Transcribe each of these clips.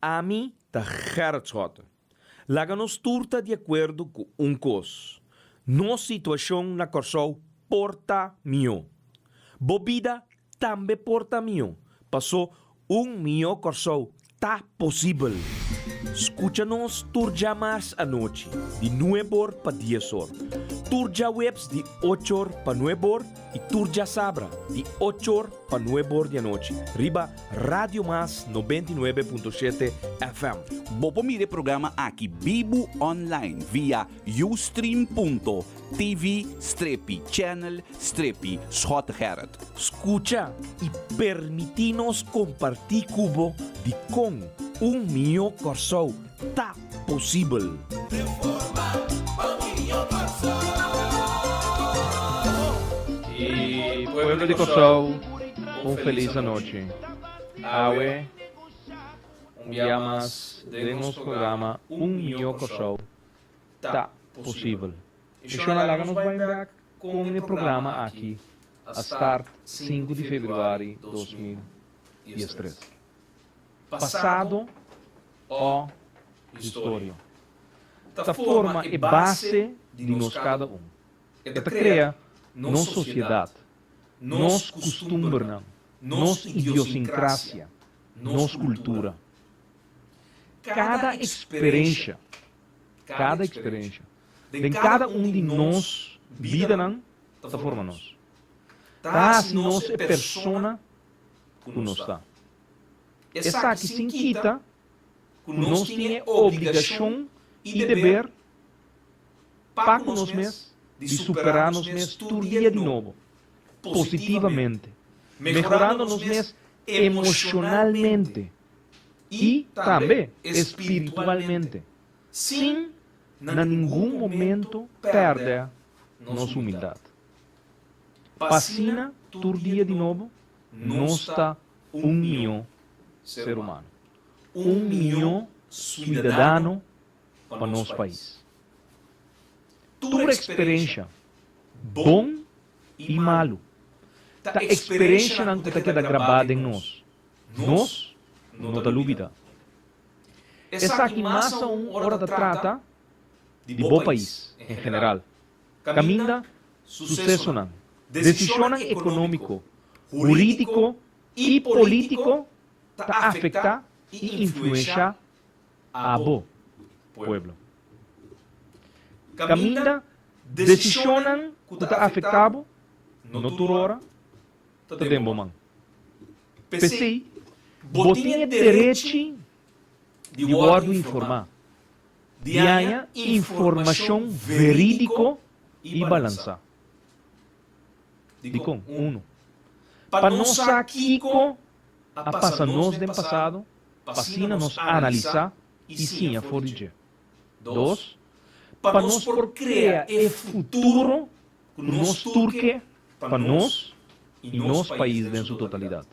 Ami ta Gerrit Schotte. Laga nos tur ta di akuerdo ku un kos, nos situashon na Kòrsou por ta mihó. Bo bida tambe por ta mihó, pasó un mihó Kòrsou ta posibel. Skucha nos tur djamars anochi di nueb'or pa dies'or, tur djaweps di och'or pa nueb'or i tur djasabra di och'or pa nueb'or di anochi riba Radio Mas 99.7 FM. Bo por mira e programa aki bibu online via ustream.tv strepi channel strepi Schottegerrit. Skucha i permití nos kompartí ku bo dikon un mihó Kòrsou ta posibel. I pueblo di Kòrsou un felis anochi. Awe un bia mas den nos programa Un Mihó Kòrsou ta posibel. E shona laga nos bai bek kon e programa aki a start sinku di februari 2013. Pasado o historia ta forma e base di nos kada un. E ta krea nos sosiedat, nos kustumbernan, nos idiosinkrasia, nos kultura. Kada eksperensha, kada eksperensha den kada un di nos bidanan ta forma nos. Ta hasi nos e persona ku nos ta. Esaki sin kita ku nos tin e obligashon i deber pa ku nos mes di superá nos mes tur dia di nobo, positivamente, mehorando nos mes emoshonalmente i tambe espiritualmente, sin na ningun momento pèrdè nos humildat. Pa asina tur dia di nobo nos ta un mihó ser humano, un mihó suidadano pa nos pais. Tur eksperensha, bon i malu, ta eksperenshanan ku ta keda grabá den nos. Nos no ta lubidá. Esaki mas aun ora ta trata di bo pais en general, kaminda susesonan, desishonnan ekonómiko, hurídiko i polítiko ta afektá i influenshá abo, pueblo. Kaminda desishonnan ku ta afektá bo, no tur ora ta den bo man. P'esei, bo tin e derechi di wòrdu informá, di haña informashon verídiko i balansá. Dikon? Unu, pa nos sa kiko a pasa nos den pasado pa asina nos analisá i siña for di dje. Dos, pa nos por krea e futuro ku nos tur ke pa nos i nos pais den su totalidat.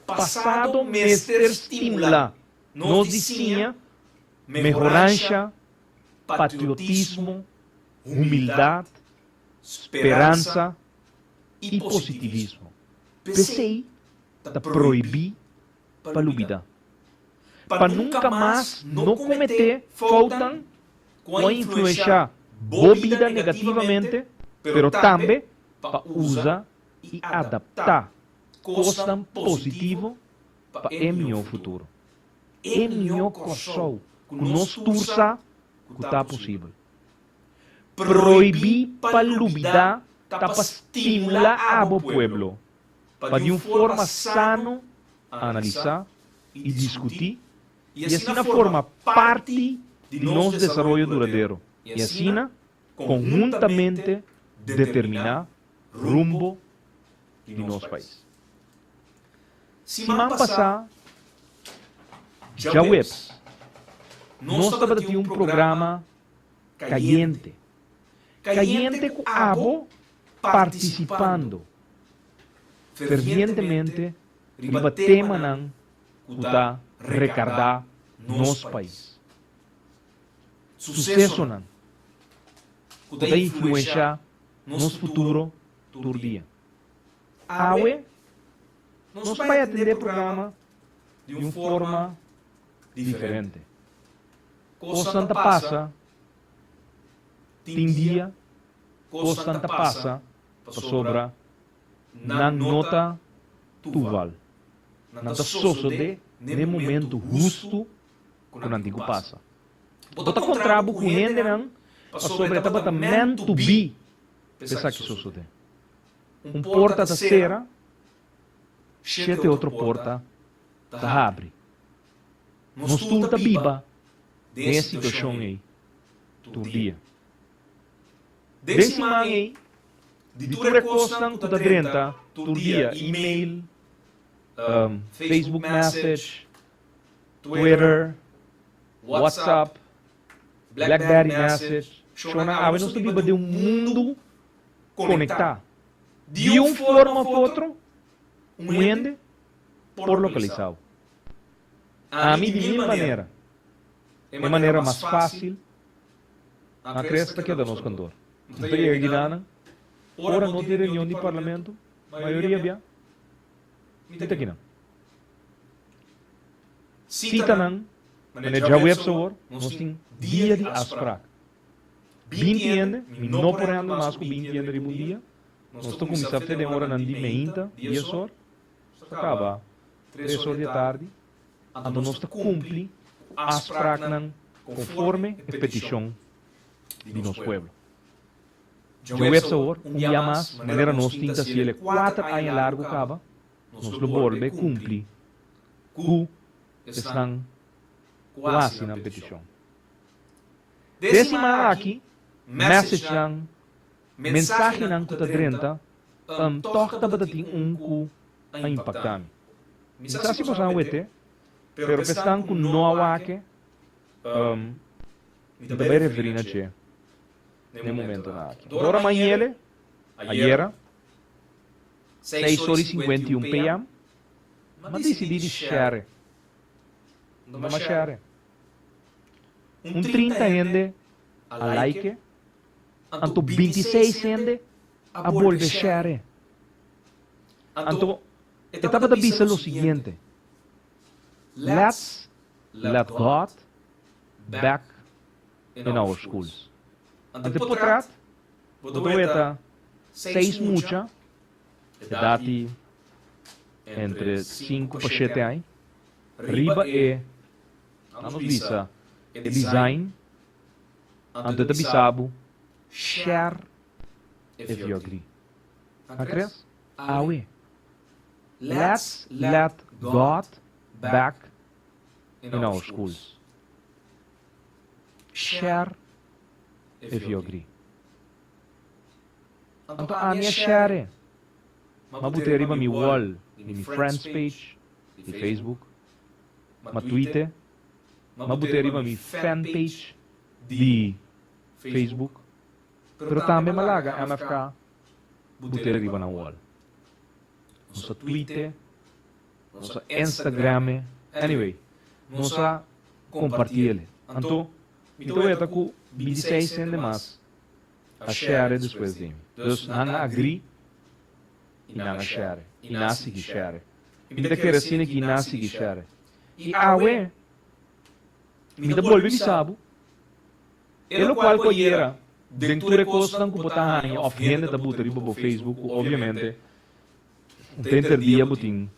Pasado mester stimulá nos di siña mehoransha, patriotismo, humildat, speransa i positivismo. P'esei ta prohibí pa lubidá. Pa nunka mas no kometé foutnan ku a influenshá bo bida negativamente, pero tambe pa usa i adaptá kosnan positivo pa e mihó futuro. E mihó Kòrsou ku nos tur sa ku ta posibel. Prohibí pa lubidá ta pa stimulá abo pueblo pa di un forma sano analisá i diskutí i asina forma parti di nos desaroyo duradero i asina konhuntamente determiná rumbo di nos pais. Siman pasá djaweps nos tabata tin un programa kayente, kayente ku abo partisipando fervientemente riba temanan ku ta rekardá nos pais, susesonan ku ta influenshá nos futuro tur dia. Awe nos bai atendé e programa di un forma. diferente. Kosnan ta pasa, tin dia kosnan ta pasa pasobra nan no ta tuval. Nan ta sosodé n'e momentu hustu ku nan tin ku pasa. Bo ta kontra bo ku hendenan pasobra e tabata meant to be pa esaki sosodé. Un porta ta sera, shete otro porta ta habri. Nos tur ta biba den e situashon ei tur dia. Den siman ei, di tur e kosnan ku ta drenta tur dia, email, Facebook message, Twitter, WhatsApp, Blackberry message, shownan awe nos ta biba den un mundu konektá. Di un forma òf otro, un hende por lokalisá bo. Ami di mil manera, e manera mas fásil, a kres ta keda nos kantor. Nos ta yega Guinana, ora no tin reunion di parlamento, mayoria bia mi ta kinan. Sitanan, manera djaweps awor, nos tin dia di afsprak. 20 hende, mi no por handle mas ku 20 hende riba un dia. Nos ta kuminsá fe den oranan di meinta, dies or, nos ta kaba tres or di atardi. Anto nos ta kumpli ku afspraknan konforme e petishon di nos pueblo. Djaweps awor, un bia mas, manera nos tin ta hasiel e kuater aña largu kaba, nos lo bolbe kumpli ku esnan ku hasi nan petishon. Den siman aki, messagenan, mensahenan ku ta drenta, tòg tabata tin un ku a impaktá mi. Mi sa si boso a wete, pero pa esnan ku no a wak-e, mi ta bai referí na dje na e momentonan aki. Dora Mañele, ayera, seis ora i 51 pm, m'a disidí di share. M'a share. Un 30 hende a like, anto 26 hende a bolbe share. Anto e tabata bisa lo siguiente, Let's let God back in our schools. Anto e potret bo ta weta seis mucha, edat di entre sinku pa shete aña, riba e, nan nos bisa, e design, anto e ta bisa bo share if you agree. Nan kres? Awe. Let's let God back in our schools. Share if you agree. Anto ami a share. M'a but'é riba mi wall di mi friends page di Facebook. M'a tweet'e. M'a but'é riba mi fan page di Facebook. Pero tambe m'a laga MFK but'é riba nan wall. Nos a tweet'e, nos a Instagram'e, anyway, nos a comparti'el. Anto, mi ta weta cu 26 hende mas a share despues di mi. Dus nan a agree y nan a share y nan a sigui share. Mi ta kere asina ki nan a sigui share. Y awe, mi ta bolbe bisa bo, e locual cu ayera den tur e cosnan cu bo ta haña of hende ta buta riba bo Facebook cu obviamente un ta henter dia bo tin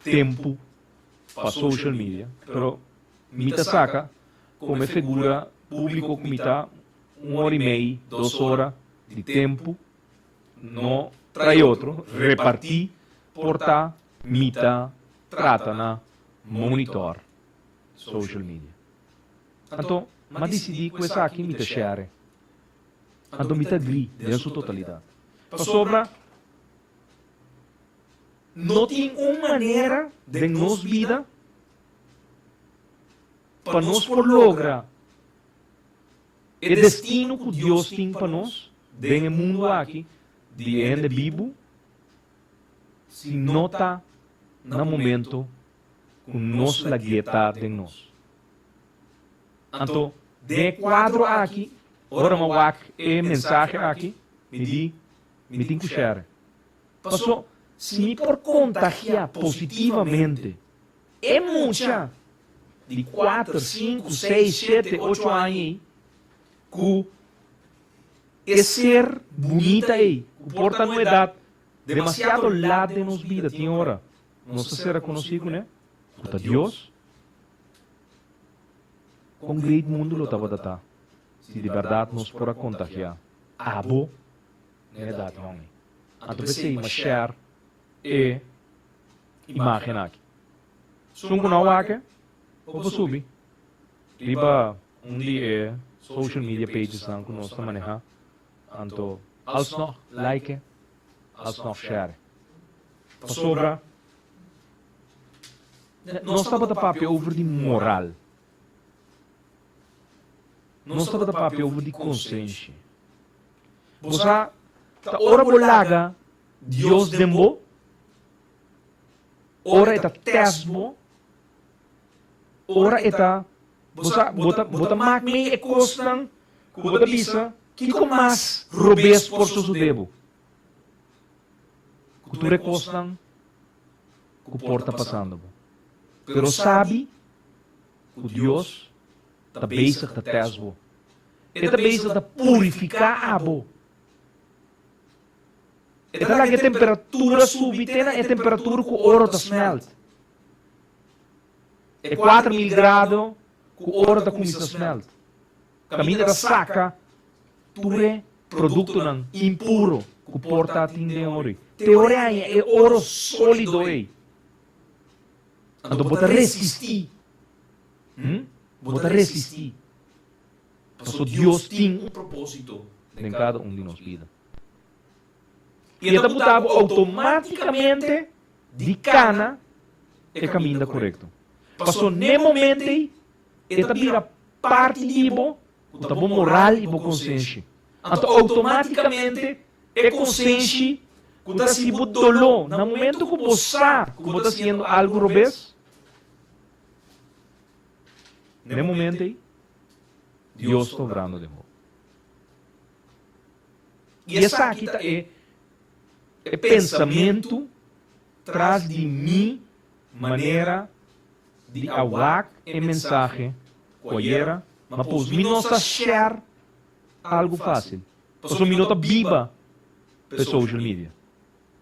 tempu pa social media, pero mi ta saca como e figura publico cu mi ta un ora y mei, dos ora di tempu no trae otro, reparti por ta mi ta trata na monitor social media. Anto m'a disidí ku esaki mi ta share. Anto mi ta agrí den su totalidat. Pasobra no tin un manera den nos bida pa nos por logra e destino ku Dios tin pa nos den e mundu aki di e hende bibu si no ta na momento ku nos lag'é ta den nos. Anto, den e kuadro aki, ora mi a wak e mensahe aki, mi di, Mi tin ku share. Paso, si mi por kontagiá positivamente e mucha. di kuater, sinku, seis, shete, ocho aña ei ku e ser bunita ei ku por ta no edat demasiado lat den nos bida tin ora nos ta sera konosí kuné, ku ta Dios. Kon great mundu lo tabata ta si di bèrdat nos por a kontagiá abo na edat yòn ei? Anto p'esei m'a share e imágen aki. Sun ku no wak e, bo por subi riba un di e social media pagesnan ku nos ta manehá. Anto alsnog like e, alsnog share e. Pasobra nos tabata papia over di moral. Nos tabata papia over di konsenshi. Bo sa, ta ora bo laga Dios den bo, ora e ta test bo, ora e ta, bo sa, bo ta, bo ta mak mei e kosnan ku bo ta bisa, kiko mas robes por sosodé bo? Ku tur e kosnan ku por ta pasando bo. Pero sabi ku Dios ta bezig ta test bo. E ta bezig ta purifiká abo. E ta laga e temperatura subi te na e temperatura ku oro ta smelt. E 4000 grado ku oro ta kuminsá smelt. Kaminda ta saka tur e produktonan impuro ku por ta tin den oro ei. Te ora e haña e oro sólido ei. Anto bo ta resistí. Hm? Bo ta resistí. Pasobra Dios tin un propósito den kada un di nos bida. I e ta buta bo outomátikamente di kana e kaminda korekto. Pasobra n'e momento ei e ta bira parti di bo ku ta bo moral i bo konsenshi. Anto outomátikamente e konsenshi ku ta hasi bo doló na momento ku bo sa ku bo ta hasiendo algu robes, n'e momento ei Dios ta obrando den bo. I esaki ta e e pensamentu tras di mi manera di a wak e mensahe ku ayera, ma pos mi no sa share algu fásil, pasobra mi no ta biba pa e social media,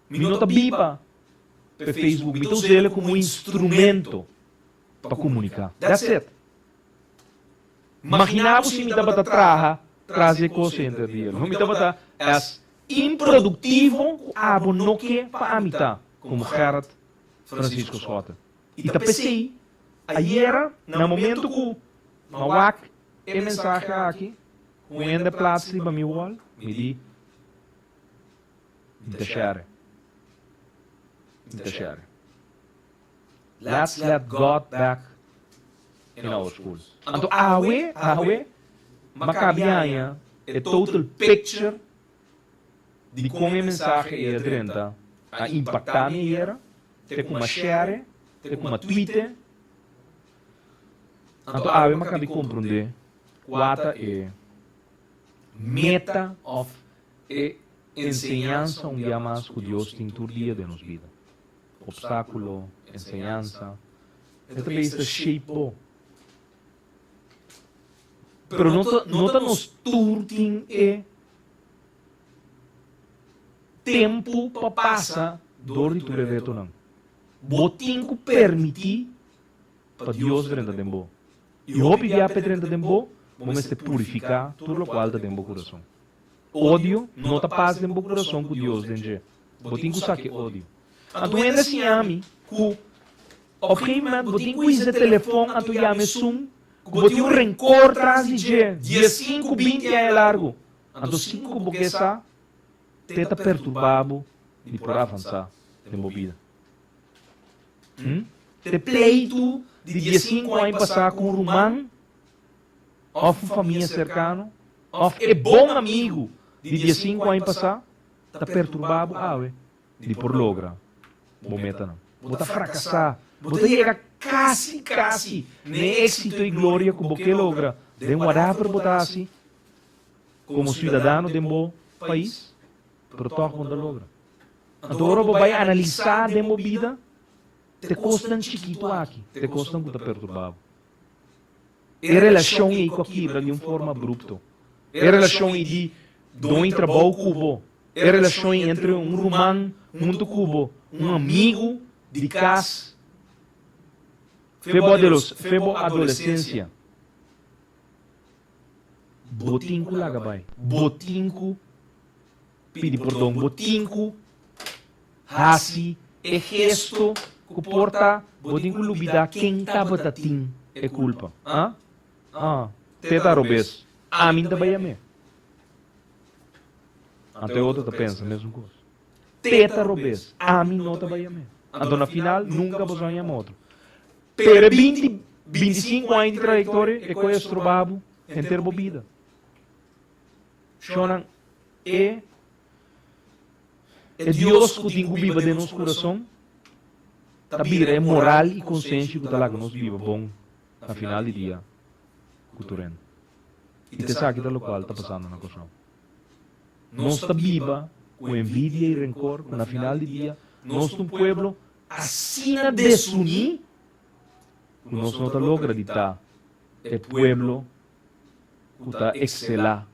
mi no ta biba pa e Facebook, mi ta us'el komo instrumento pa komuniká. That's it. Maginá bo si mi tabata traha tras di e kos henter dia. Lo mi tabata es improduktivo ku abo no ke pa ami ta, komo Gerrit Francisco Schotte. I ta p'esei, ayera, na momento ku m'a wak e mensahe aki, ku un hende plats riba mi wall, mi di, Mi ta share. Mi ta share. Let's let God back in our schools. Anto awe, awe, m'a kabi haña e total picture di kon e mensahe ei a drenta, a impaktá mi ayera, te ku m'a share, te ku m'a tweete. Anto awe m'a kabi komprondé kua ta e meta òf e enseñansa un bia mas ku Dios tin tur dia den nos bida. Obstáculo, enseñansa, e ta bisa shape bo. Pero no ta, no ta nos tur tin e tempu pa pasa dor di tur e retonan. Bo tin ku permití pa Dios drenta den bo. I hopi bia p'e drenta den bo, bo mester purifiká tur lokual ta den bo kurason. Odio no ta pas den bo kurason ku Dios den dje. Bo tin ku saki odio. Anto un hende a siña mi ku op gegeven moment bo tin ku hisa e telefon anto yama esun ku bo tin un renkor tras di dje diesinku binti aña largu. Anto sin ku bo ke sa te ta perturba bo di por avansa den bo bida. Hm? Te pleitu di diesinku aña pasá ku un ruman òf un famia serkano òf e bon amigu di diesinku aña pasá ta perturbá bo awe di por logra bo metanan. Bo ta frakasá, bo ta yega kasi kasi na e éksito i gloria ku bo ke logra den whatever bo ta hasi komo siudadano den bo pais, pero tòg bo no ta logra. Anto ora bo bai analisá den bo bida, ta e kosnan chikitu aki, ta e kosnan ku ta perturbá bo. E relashon ei ku a kibra di un forma abrupto. E relashon ei di doño trabou ku bo. E relashon ei entre un ruman huntu ku bo, un amigu di kas. Fe bo fe bo adolesensia. Bo tin ku laga bai. Bo tin ku pidi pordon. Bo tin ku hasi e gesto ku por ta bo tin ku lubidá ken tabata tin e kulpa. Ah? Ah, te ta robes. Ami n'ta bai yam'é. Anto e otro ta pensa mesun kos. Te ta robes. Ami no ta bai yam'é. Anto na final nunka boso a yama otro. Pero e binti, bintisinku aña di trayektoria e koe a stroba bo henter bo bida. Shonnan, e e Dios ku tin ku biba den nos kurason ta bira e moral i konsenshi ku ta laga nos biba bon na final di dia ku tur hende. I ta esaki ta lokual ta pasando na Kòrsou. Nos ta biba ku envidia i renkor ku na final di dia nos ta un pueblo asina desuní ku nos no ta logra di ta e pueblo ku ta ekselá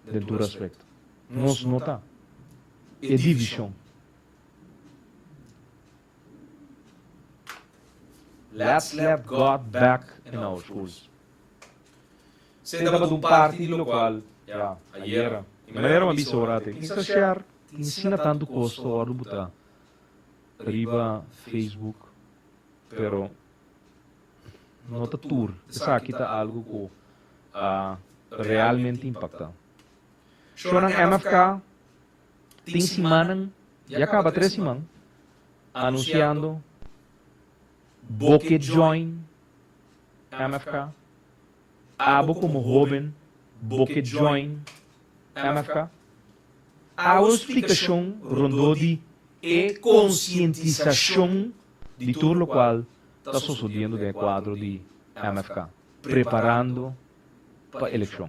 den tur aspekto. Nos no ta. E divishon. Let's let God back in our schools. Esei tabata un parti di lokual, ya, ayera. I manera mi a bisa ora te, Insta share tin asina tantu kos ta wòrdu butá riba Facebook, pero no ta tur esaki ta algu ku a realmente impaktá. Shownan MFK tin simannan, ya kaba tres siman, anunsiando bo ke join MFK, abo komo hóben bo ke join MFK. Awe un splikashon rondó di e konsientisashon di tur lokual ta sosodiendo den e kuadro di MFK, preparando pa elekshon.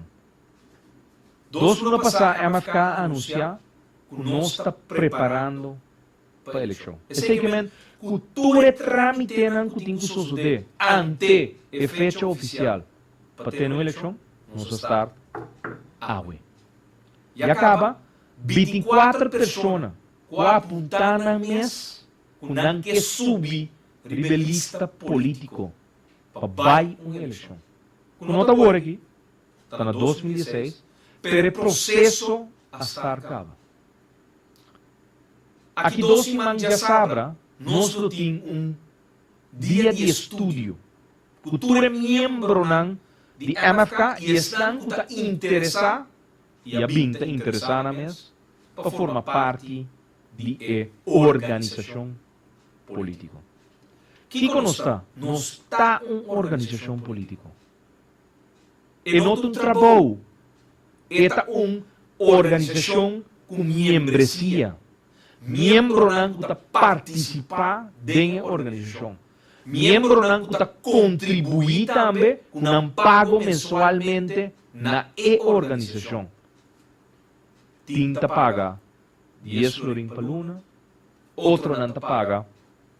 Dos luna pasá MFK a anunsiá ku nos ta preparando pa elekshon. Esei ke men ku tur e trámitenan ku tin ku sosodé ante e fecha ofisial pa tene un elekshon, nos a start awe. Ya kaba bintikuater persona ku a apuntá nan mes ku nan ke subi riba e lista polítiko pa bai un elekshon. Ku no ta wor aki, ta na 2016, pero e proseso a start kaba. Aki dos siman djasabra nos lo tin un dia di estudio ku tur e miembronan di MFK i esnan ku ta interesá i a bin ta interesá nan mes pa forma parti di e organisashon polítiko. Kiko nos ta? Nos ta un organisashon polítiko. E no ta un trabou, e ta un organisashon ku miembresia, miembronan ku ta partisipá den e organisashon, miembronan ku ta kontribuí tambe ku nan pago mensualmente na e organisashon. Tin ta paga dies florin pa luna, otronan ta paga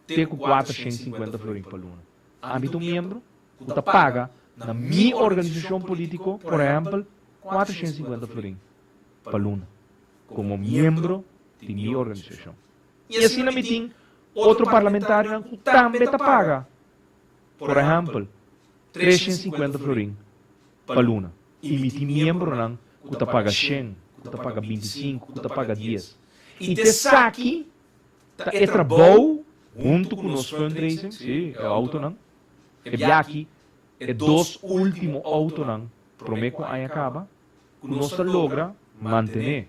te ku 450 florin pa luna. Ami ta un miembro ku ta paga na mi organisashon polítiko, por ehèmpel, 450 florin pa luna, komo miembro di mi organisashon. I asina mi tin otro parlamentarionan ku tambe ta paga, por ehèmpel, 350 florin pa luna. I mi tin miembronan ku ta paga shen, ku ta paga 25, ku ta paga dies. I t'esaki ta e trabou huntu ku nos fundraising, sí, e outonan. E biaha e dos último outonan promé ku aña kaba ku nos ta logra mantené.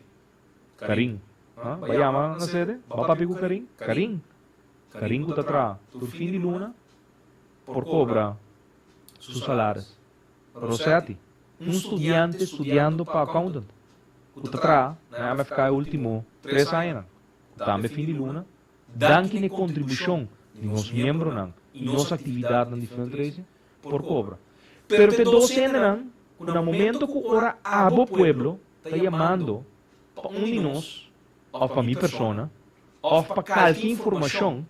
Karin, ha? Ba yama na sede? Ba papia ku Karin? Karin, Karin ku ta traha tur fin di luna por kobra su salaris. Rosetti, un studiante studiando pa accountant ku ta traha na MFK e último tres añanan, ku tambe fin di luna Danki n'e kontribushon di nos miembronan i nos aktividatnan di fundraising por kobra. Pero t'e dos hendenan ku na momento ku ora abo pueblo ta yamando pa un di nos òf pa mi persona òf pa kalke informashon,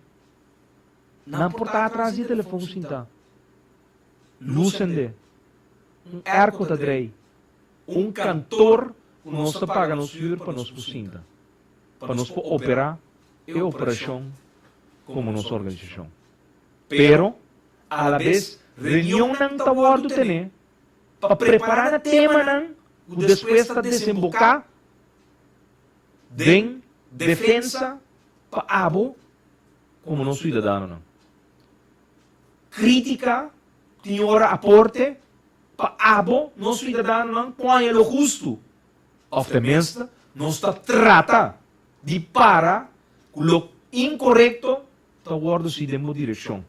nan por ta atras di e telefon sintá. Lus sendé. Un airco ta drei. Un kantor ku nos ta paga nos hür pa nos por sinta, pa nos por operá e operashon komo nos organisashon. Pero, alabes reunionnan ta wòrdu tené pa prepará na temanan ku despues ta desemboká den defensa pa abo komo nos siudadanonan. Krítika tin ora aporte pa abo, nos siudadanonan, poña lo hustu, òf tenminste nos ta trata di para ku lo inkorekto ta wòrdu si den bo direkshon.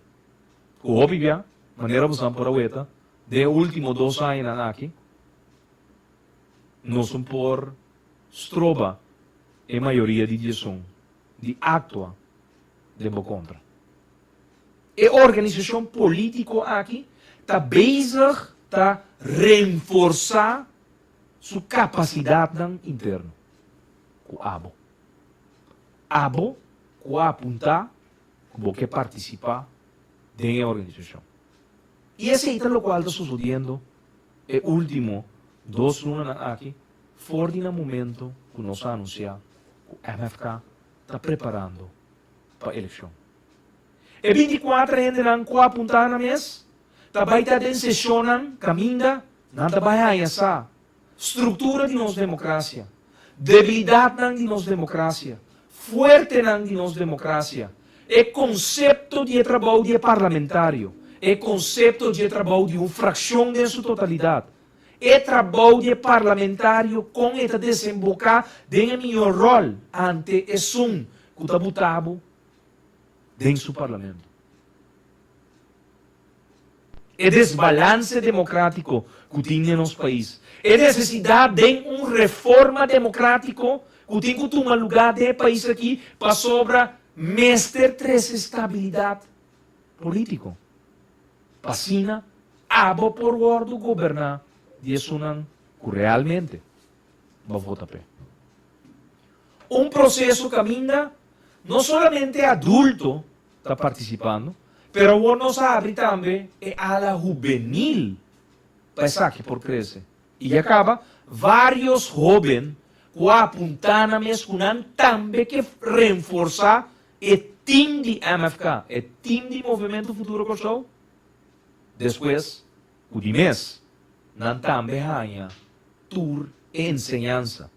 Ku hopi bia, manera bosan por a weta, den e último dos añanan aki, nos un por stroba e mayoria di diesun di aktua den bo kontra. E organisashon polítiko aki ta bezig ta renforsá su kapasidatnan interno ku abo. Abo ku a apuntá ku bo ke partisipá den e organisashon. I esei ta lokual ta sosodiendo e último dos lunanan aki for di na momento ku nos a anunsiá ku MFK ta preparando pa elekshon. E 24 hendenan ku a apuntá nan mes ta bai ta den seshonnan kaminda nan ta bai haña sa struktura di nos demokrasia, debilidatnan di nos demokrasia, fuertenan di nos demokrasia, e konsepto di e trabou di e parlamentario, e konsepto di e trabou di un frakshon den su totalidat, e trabou di e parlamentario kon e ta desemboká den e mihó ròl ante esun ku ta buta bo den su parlamento. E desbalanse demokratiko ku tin den nos pais, e nesesidat den un reforma demokratiko ku tin ku tuma lugá den e pais aki pasobra mester trese stabilidat polítiko. Pa asina abo por wòrdu goberná di esunnan ku realmente bo a vota p'e. Un proseso kaminda no solamente adulto ta partisipando, pero awor nos a habri tambe e ala hubenil pa esaki por krese. I ya kaba vários hóben ku a apuntá nan mes ku nan tambe ke renforsá e tim di MFK, e tim di Movementu Futuro Kòrsou, despues ku di mes nan tambe haña tur e enseñansa.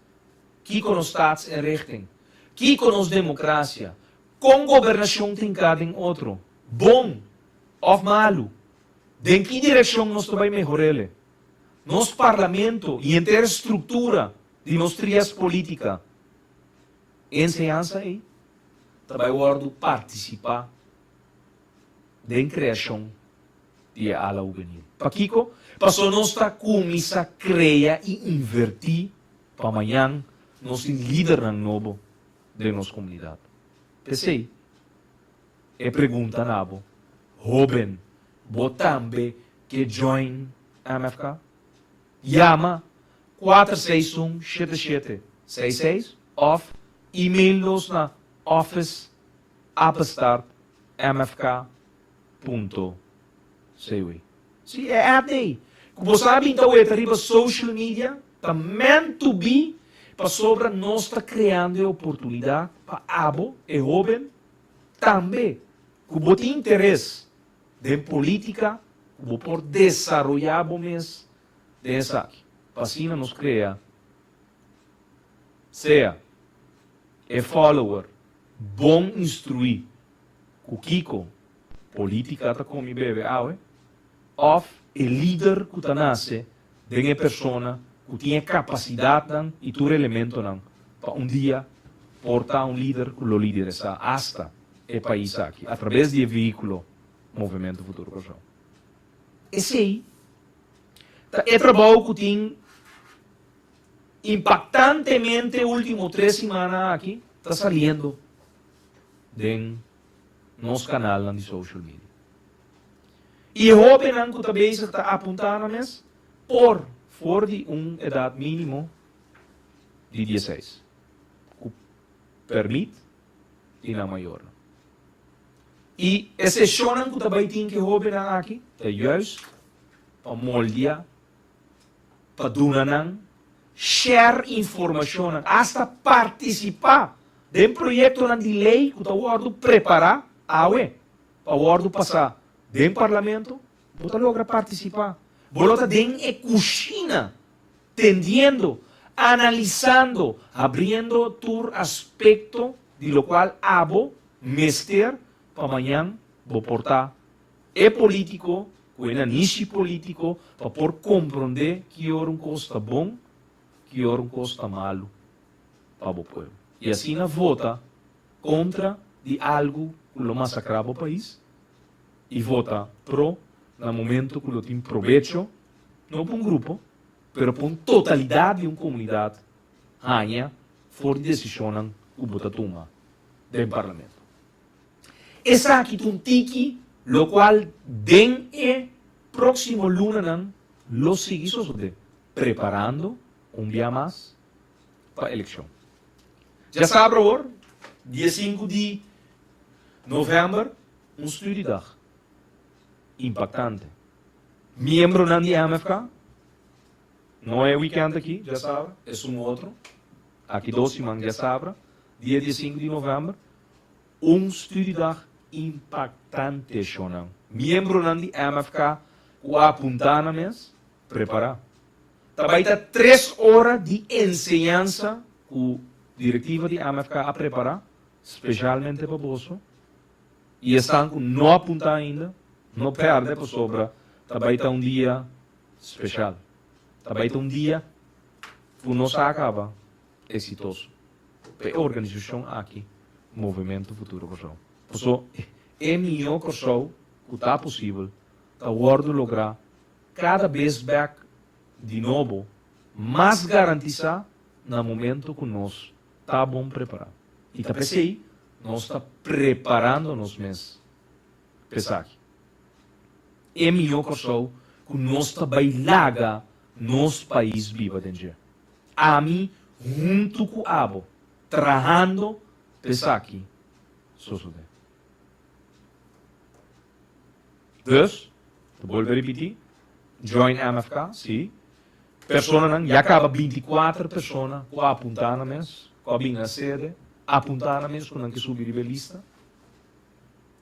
Kiko nos staatsinrichting? Kiko nos demokrasia? Kon gobernashon tin ka den otro? Bon òf malu? Den ki direkshon nos ta bai mehor'ele? Nos parlamento i henter struktura di nos trias politika, e enseñansa ei ta bai wòrdu partisipá den kreashon di e ala hubenil. Pakiko? Pasobra nos ta kuminsá krea i invertí pa mañan nos tin lidernan nobo den nos komunidat. P'esei, e pregunta na bo, Hóben, bo tambe ke join MFK? Yama 461 7766 òf email nos na office apenstaart mfk punto cw. Sí, e app ei ku bo sa bin ta weta riba social media ta meant to be pasobra nos ta kreando e oportunidat pa abo, e hóben, tambe ku bo tin interes den polítika ku bo por desaroyá bo mes den esaki pa asina nos krea sea e follower bon instruí ku kiko polítika ta komi bebe awe òf e lider ku ta nase den e persona ku tin e kapasidatnan i tur elementonan pa un dia por ta un lider ku lo lideresá asta e pais aki atrabes di e vehíkulo Movementu Futuro Kòrsou. Esei ta e trabou ku tin impaktantemente último tres simana aki ta saliendo den nos kanalnan di social media. I e hóbennan ku ta bezig ta apuntá nan mes por for di un edat mínimo di dieseis, ku pèrmit di nan mayornan. I e seshonnan ku ta bai tin ku e hóbennan aki ta juist pa moldia. pa duna nan, share informashonnan, asta partisipá den proyektonan di lei ku ta wòrdu prepará awe pa wòrdu pasá den parlamento, bo ta logra partisipá. Bo lo ta den e kushina tendiendo, analisando, habriendo tur aspekto di lokual abo mester pa mañan bo por ta e polítiko ku e nanishi polítiko pa por komprondé ki ora un kos ta bon, ki ora un kos ta malu pa bo pueblo. I asina vota kontra di algu ku lo masakrá bo pais i vota pro na momento ku lo tin probecho no pa un grupo pero pa un totalidat di un komunidat haña for di desishonnan ku bo ta tuma den parlamento. Esaki ta un tiki lokual den e próksimo lunanan lo sigui sosodé, preparando un bia mas pa elekshon. Djasabra awor, dia sinku di novèmber, un studiedag impaktante. Miembronan di MFK, no e wikènt aki, djasabra, esun otro, aki dos siman djasabra, dia diesinku di novèmber, Un studiedag impaktante shonnan. Miembronan di MFK ku a apuntá nan mes, prepará. Ta bai ta tres ora di enseñansa ku direktiva di MFK a prepará speshalmente pa boso. I esnan ku no apuntá ainda, no pèrdè pasobra ta bai ta un dia speshal. Ta bai ta un dia ku nos a kaba eksitoso. Pa e organisashon aki Movementu Futuro Kòrsou. Paso e mihó Kòrsou ku ta posibel ta wòrdu lográ kada bes bèk di nobo mas garantisá na momento ku nos ta bon prepará. I ta p'esei nos ta preparando nos mes p'esaki. E mihó Kòrsou ku nos ta bai laga nos pais biba den dje. Ami huntu ku abo trahando p'esaki sosodé. Dus, ta bolbe ripití, join MFK, sí. Personanan, ya kaba bintikuater persona ku a apuntá nan mes, ku a bin na sede, apuntá nan mes ku nan ke subi riba e lista.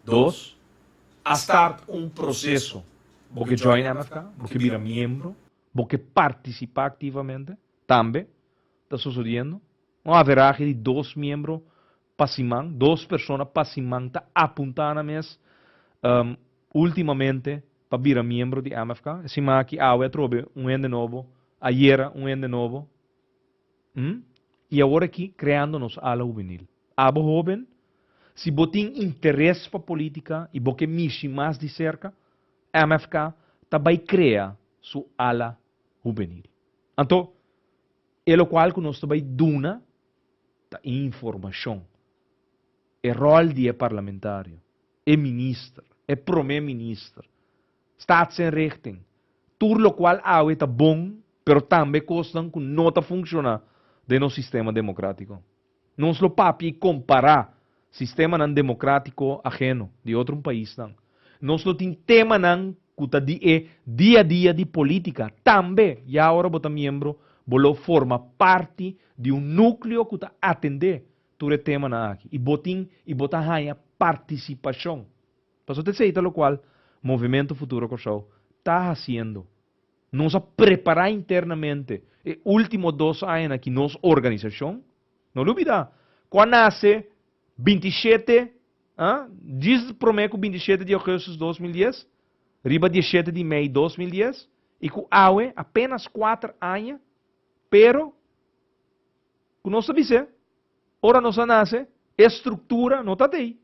Dos, a start un proseso. Bo ke join MFK, bo ke bira miembro. Bo ke partisipá aktivamente? Tambe ta sosodiendo. Un averahe di dos miembro pa siman, dos persona pa siman ta apuntá nan mes últimamente pa bira miembro di MFK. E siman aki awe atrobe un hende nobo, ayera un hende nobo. I awor aki kreando nos ala hubenil. Abo hóben, si bo tin interes pa polítika i bo ke mishi mas di serka, MFK ta bai krea su ala hubenil. Anto, e lokual ku nos ta bai duna ta informashon. E ròl di e parlamentario, e minister, e promé minister, staatsinrichting, tur lokual awe ta bon, pero tambe kosnan ku no ta funshoná den nos sistema demokrátiko. Nos lo papia i kompará sistemanan demokratiko aheno di otro paisnan. Nos lo tin temanan ku ta di e dia dia di politika. Tambe, ya ora bo ta miembro, bo lo forma parti di un nukleo ku ta atendé tur e temanan aki i bo tin i bo ta haña partisipashon. Pasobra ta esei ta lokual Movimento Futuro Kòrsou ta hasiendo. Nos a prepará internamente e último dos añanan aki nos organisashon. No lubidá ku a nase 27, ah, djis promé ku 27 di ougùstùs 2010, riba 17 di mei 2010, i ku awe apénas kuater aña, pero ku nos ta bis'é, ora nos a nase, e struktura no ta t'ei.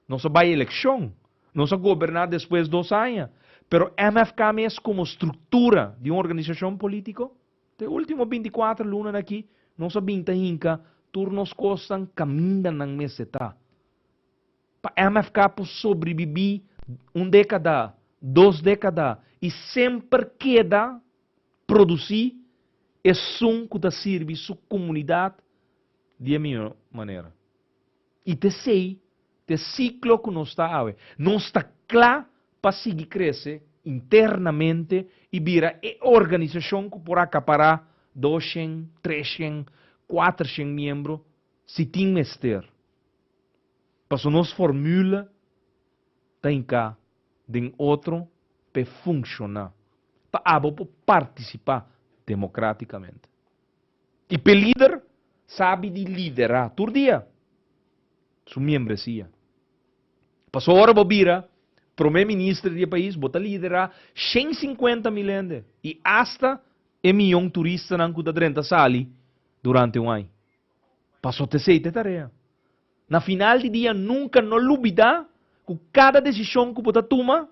Nos a bai elekshon, nos a goberná despues dos aña, pero MFK mes komo struktura di un organisashon polítiko, te último 24 lunanan aki nos a bin ta hinka tur nos kosnan kaminda nan mester ta. Pa MFK por sobribibí un dékada, dos dékada i semper keda produsí esun ku ta sirbi su komunidat di e mihó manera. I t'esei ta e siklo ku nos ta awe. Nos ta kla pa sigui krese internamente i bira e organisashon ku por akapará doshen, treshen, kuatershen miembro si tin mester. Paso nos formule ta hinká den otro p'e funshoná, pa abo por partisipá demokrátikamente. I p'e lider sabi di liderá tur dia su miembresia. Paso ora bo bira prome minister di e pais bo ta liderá 150 mil hende i asta e miyon turistanan ku ta drenta sali durante un aña. Paso ta esei ta e tarea. Na final di dia nunka no lubidá ku kada desishon ku bo ta tuma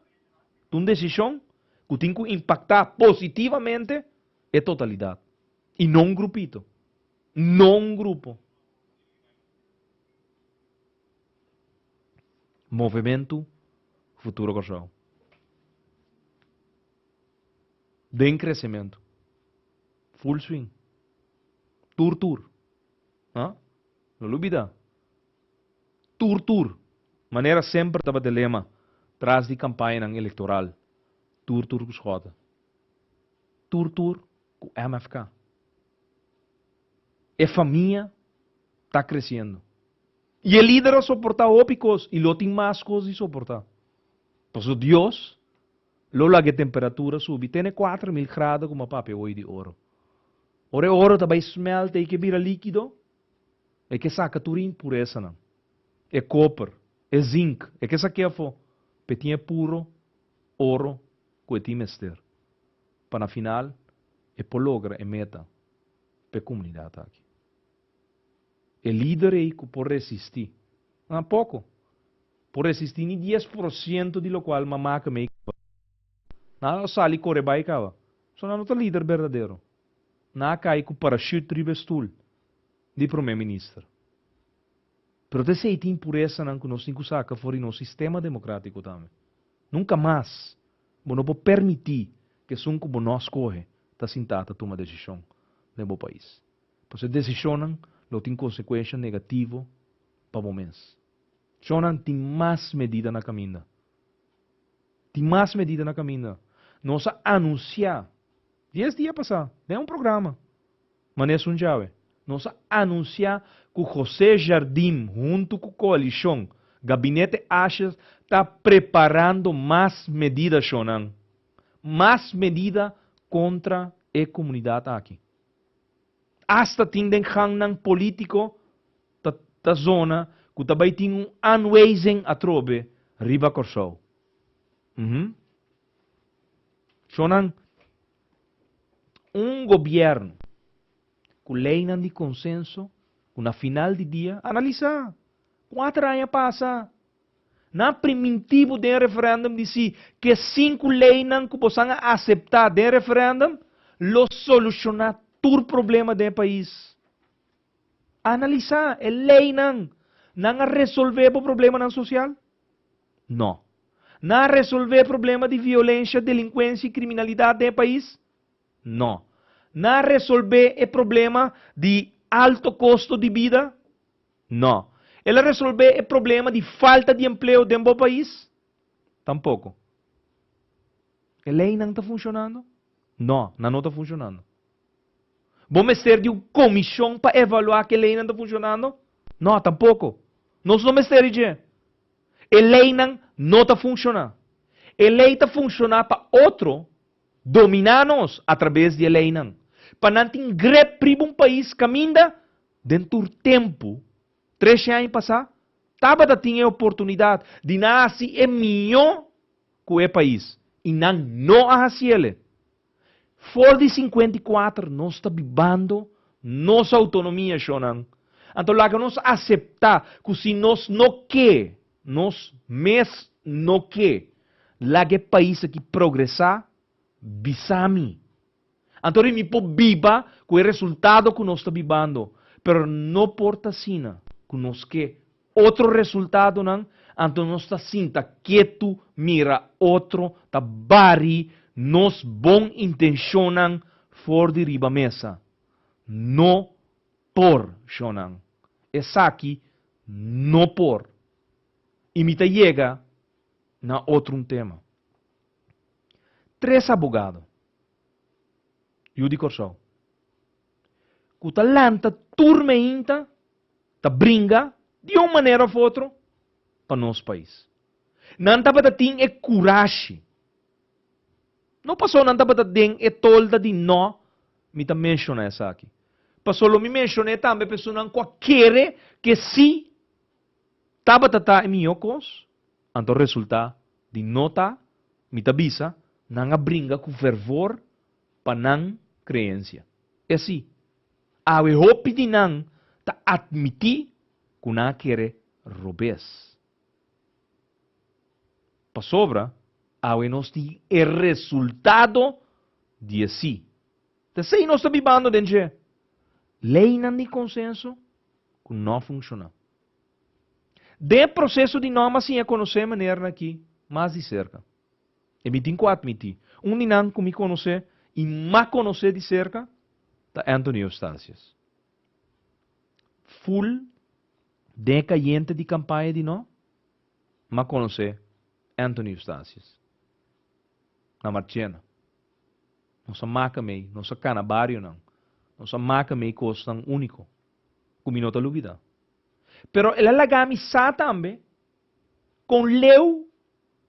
ta un desishon ku tin ku impaktá positivamente e totalidat i no un grupito, no un grupo. Movementu Futuro Kòrsou den kresementu, full swing, tur tur, ha? No lubida, tur tur, manera semper tabata e lema tras di kampañanan elektoral, tur tur ku Schotte. Tur tur ku MFK. E famia ta kresiendo. I e lider a soportá hopi kos i lo tin mas kos di soportá. Pasobra Dios lo laga e temperatura subi te na e 4000 grado ku mi a papia hoy di oro. Ora e oro ta bai smelta i ke bira líkido, e ke saka tur e impuresanan, e koper, e zink, e ke sak'é afó, p'e tin e puro oro ku e tin mester pa na final e por logra e meta pa e komunidat aki. E lider ei ku por resistí, nan poko, por resistí ni 10% di lokual mama ku mei kaba. Nan a sali kore bai kaba. So nan no ta lider berdadero. Nan a kai ku parashut riba e stul di prome minister. Pero ta esei tin puresanan ku nos tin ku saka for di nos sistema demokratiko tambe. Nunka mas bo no por permití ku esun ku bo no a skohe ta sintá ta tuma desishon den bo pais. Pasobra e desishonnan lo tin konsekuensha negativo pa bo mes. Shonnan tin mas medida na kaminda. Tin mas medida na kaminda. Nos a anunsiá dies dia pasá den un programa. Manera esun djawe, nos a anunsiá ku José Jardim huntu ku koalishon Gabinete Asjes ta preparando mas medida shonnan, mas medida kontra e komunidat aki. Asta tin den gangnan polítiko ta ta zona ku ta bai tin un aanwijzing atrobe riba Kòrsou. Uhum. Shonnan. Un gobièrnu ku leinan di konsenso ku na final di dia analisá kuater aña pasa nan a primintí bo den referèndum di si ku e sinku leinan ku bosan a aseptá den referèndum lo solushoná tur problema den e pais. Analisá e leinan, nan a resolvé bo problemanan sosial? No. Nan a resolvé problema di violensha, delinkuensia i kriminalidat den e pais? No. Nan a resolvé e problema di alto kosto di bida? No. El a resolvé e problema di falta di empleo den bo pais? Tampoko. E leinan ta funshonando? No, nan no ta funshonando. Bo mester di un komishon pa evaluá ku e leinan ta funshonando? No, tampoko. Nos no mester di dje. E leinan no ta funshoná. E lei ta funshoná pa otro dominá nos atrabes di e leinan. Pa nan tin grep riba un pais kaminda den tur tempu, treshe aña pasá, tabata tin e oportunidat di nan hasi e mihó ku e pais i nan no a hasiele. For di 54 nos ta bibando nos autonomia, shonnan. Anto laga nos aseptá ku si nos no ke, nos mes no ke, laga e pais aki progresá, bisa mi. Anto ri mi por biba ku e resultado ku nos ta bibando, pero no por ta asina ku nos ke otro resultadonan, anto nos ta sinta ketu mira otro ta bari nos bon intenshonnan for di riba mesa. No por, shonnan. Esaki no por. I mi ta yega na otro un tema. Tres abogado, yu di Kòrsou, ku ta lanta tur meinta ta bringa di un manera òf otro pa nos pais. Nan tabata tin e kurashi. No paso nan tabata den e tolda di no, mi ta menshoná esaki. Paso lo mi menshon'é tambe pa esunnan ku a kere ke sí tabata ta e mihó kos, anto resultá di no ta, mi ta bisa, nan a bringa ku fervor pa nan kreensia. E sí, awe hopi di nan ta atmití ku nan a kere robes. Pasobra awe nos tin e resultado di e sí. Ta esei nos ta bibando den dje. Leinan di konsenso ku no a funshoná. Den e proseso di nòm a siña konosé e manernan akí mas di serka. I mi tin ku atmití, un di nan ku mi konosé i m'a konosé di serka ta Anthony Eustatius. Ful den e kayente di kampaña di nò, m'a konosé Anthony Eustatius na Marchena. Nos a maka mei, nos a kana barionan, nos a maka mei kosnan úniko ku mi no ta lubidá. Pero el a laga mi sa tambe kon leu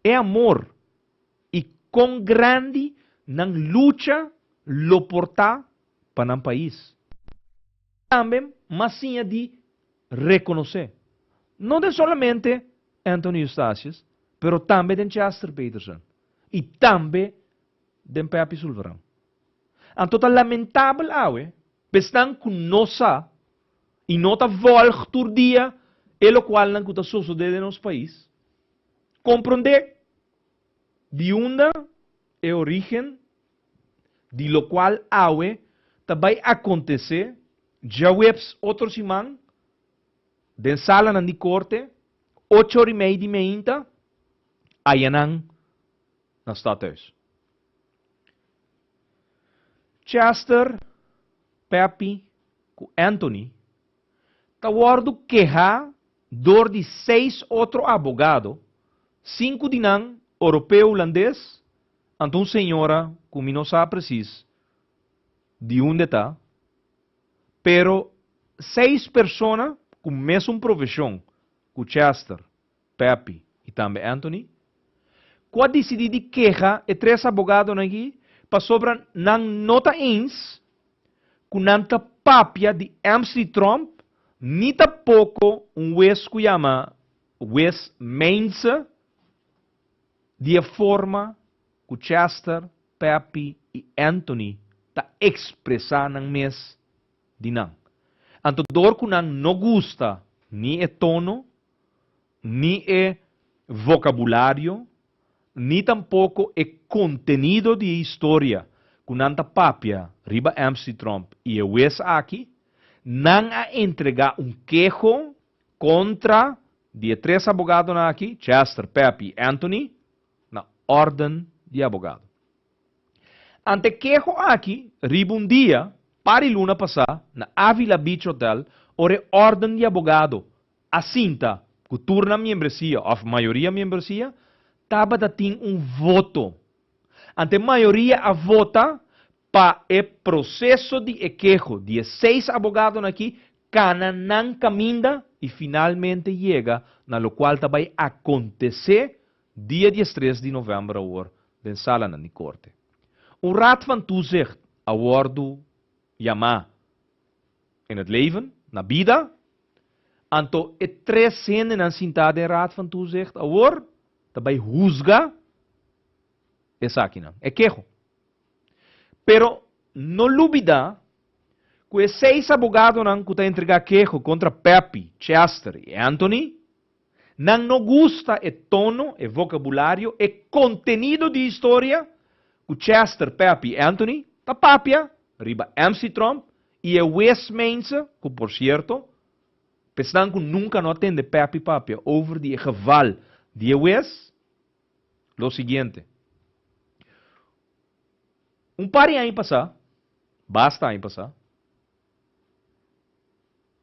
e amor i kon grandi nan lucha lo por ta pa nan pais. Tambe m'a siña di rekonosé, no den solamente Anthony Eustatius, pero tambe den Chester Peterson i tambe den Pepi Sulvaran. Anto ta lamentabel awe pa esnan ku no sa i no ta vòlg tur dia e lokualnan ku ta sosodé den nos pais, komprondé di unda e orígen di lokual awe ta bai akontesé djaweps otro siman den salanan di korte, ocho ora i mei di meinta, ayanan na stadhuis. Chester, Peppy ku Anthony ta wòrdu kehá dor di seis otro abogado, sinku di nan oropeo hulandes, anto un señora ku mi no sa presis di unda e ta, pero seis persona ku mesun profeshon ku Chester, Peppy i tambe Anthony, ku a disidí di keha e tres abogadonan aki pasobra nan no ta eens ku nan ta papia di MC Tromp ni tampoko un wes ku yama Wes Meinse di e forma ku Chester, Peppy i Anthony ta ekspresá nan mes di nan. Anto dor ku nan no gusta ni e tono ni e vocabulario, ni tampoco e contenido di e historia cu nan ta papia riba MC Tromp y e wes aki, nan a entrega un keho contra di e tres abogadonan aki, Chester, Peppy y Anthony, na orden di abogado. Ante keho aki, riba un dia, par di luna pasá, na Avila Beach Hotel, ora e orden di abogado a sinta ku tur nan miembresia òf mayoria miembresia tabata tin un voto. Ante mayoria a vota pa e proseso di e keho di e seis abogadonan aki kana nan kaminda i finalmente yega na lokual ta bai akontesé dia diestres di novèmber awor den salanan di korte. Un Raad van Toezicht a wòrdu yamá in het leven, na bida, Anto e tres hendenan sintá den Raad van Toezicht awor ta bai husga esakinan, e keho. Pero no lubidá ku e seis abogadonan ku ta entregá keho kontra Peppy, Chester i Anthony, nan no gusta e tono, e vokabulario, e kontenido di historia ku Chester, Peppy i Anthony ta papia riba MC Tromp I e wes mense, ku por sierto, p'esnan ku nunka no a tende Peppy papia over di e geval di e wes, lo siguiente. Un par di aña pasá, basta aña pasá,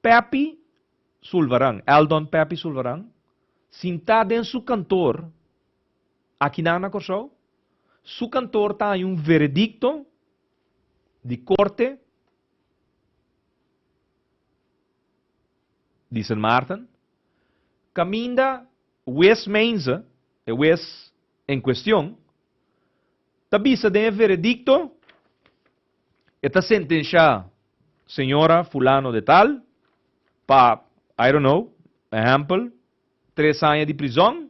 Peppy Sulvaran, Eldon Peppy Sulvaran, sintá den su kantor akinan na Kòrsou, Su kantor ta haña un veredikto di korte di Sint Maarten, kaminda wes Meinze, e wes en kuestion, ta bisa den e veredikto, e ta sentenshá señora fulano de tal pa, I don't know, ehèmpel, tres aña di prizòn.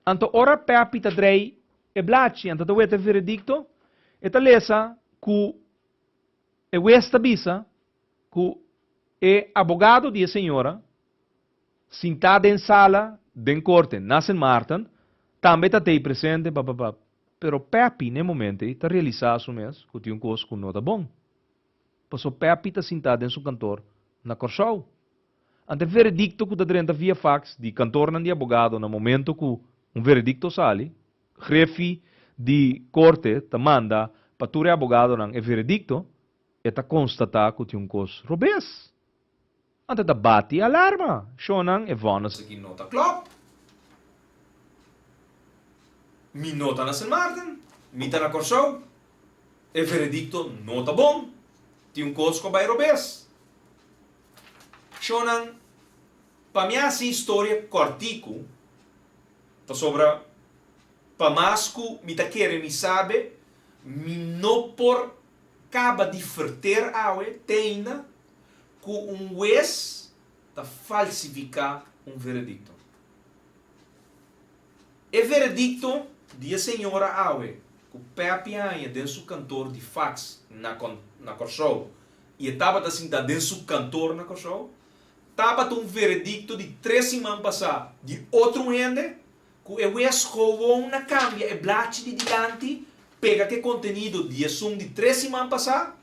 Anto ora Pepi ta drei e blachi, anto ta weta e veredikto, e ta lesa ku e wes ta bisa ku e abogado di e señora sintá den sala den korte na Sint Maarten tambe ta tei presente pa pa pa. Pero Pepi n'e momento ei ta realisá su mes ku tin un kos ku no ta bon. Paso Pepi ta sintá den su kantor na Kòrsou. Ante veredikto ku ta drenta via fax di kantornan di abogado na momento ku un veredikto sali, grefi di korte ta manda pa tur e abogadonan e veredikto, e ta konstatá ku tin un kos robes. Ante ta bati alarma, shonnan e vònes. Esaki no ta klòp. Mi no ta na Sint Maarten, mi ta na Kòrsou. E veredikto no ta bon. Tin un kos ku a bai robes. Shonnan, pa mi hasi historia kòrtiku, pasobra pa mas ku mi ta kere mi sabe, mi no por kaba di ferter awe te ainda ku un wes ta falsifiká un veredikto. E veredikto di e señora awe ku Pepi haña den su kantor di fax na na Kòrsou i e tabata sintá den su kantor na Kòrsou, tabata un veredikto di tres siman pasá di otro un hende ku e wes gewoon a kambia e blachi di dilanti pega ku e kontenido di esun di tres siman pasá.